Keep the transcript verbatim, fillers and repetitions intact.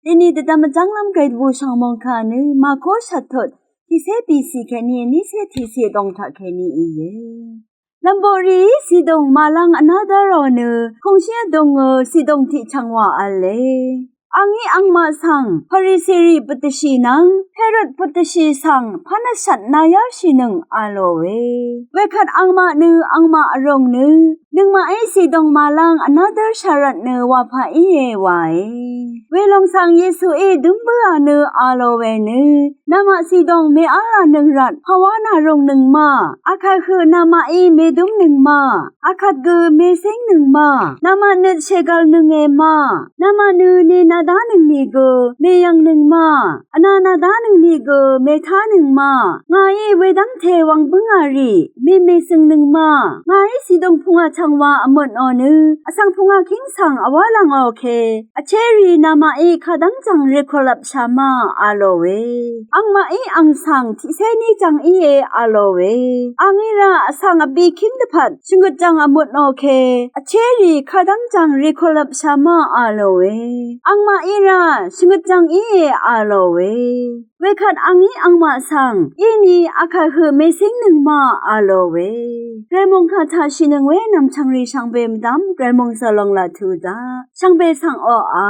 Dini dvdvm vjv́nglv́m grade wu shvngmong kà nø màkó shvttut tiqcé bìcì kèní vnícé tiqcì dòng taq kèní íe. Lv̀mboqrìí cìdòng màlvng vná dv́rò nø kòngshí vdùngø cìdòng tiqchv̀ng wà v̄le. Angí angmaq svng Parisirì bøtdvshì nvng Herod bøtdvshì svng pv́n vshvt nayv́rshìnøng a lòe. Wekvt angmaq nø angmaq vrùng nø nøngmaqí cìdòng màlvng vná dv́r shàrvt nø wàpà íe wae. Welòng svng Yesuí dǿm bǿà nø a lò we nø, namaq cìdòng mèv́lnøng rvt pàwá nàrùngnøng ma, akvt høq namaqí mèdúmnøng ma, akvt gø mècíngnøng ma, namaq nøt shègvlnønge ma, namaq nø ni nadánøng nìgø mèyv̀ngnøng ma, vna nadánøng nìgø mètánøng ma, ngàí wedv́ngte wvng bǿngà rì mèmèsø̀ngnøng ma, ngàí cìdòng pungà chv̀ngwa vmøtnò nø vsvng pungà kíng svng vwálv̀ngò ke, vchérì namaqí kadv́ng jv̀ng rèkòlvpshà ma a lòe. Angmaqí ang svng tiqcé ní jvng íe a lòe. Angí rá vsvng vbi kíng dvpvt shvngøt jv̀ng vmøtnò ke, vchérì kadv́ng jv̀ng rèkòlvpshà ma a lòe. Angmaqí rá shvngøt jv̀ng íe a lòe. Wekvt angí angmaq svng íni akvt høq mècíngnøng ma a lò we. Gvray mòngkà taqshìnøng we nv̀mchv̀ngrì shvngbe mvdv́m gvray mòngsvlong laq tuq daq. Shvngbe svng oqà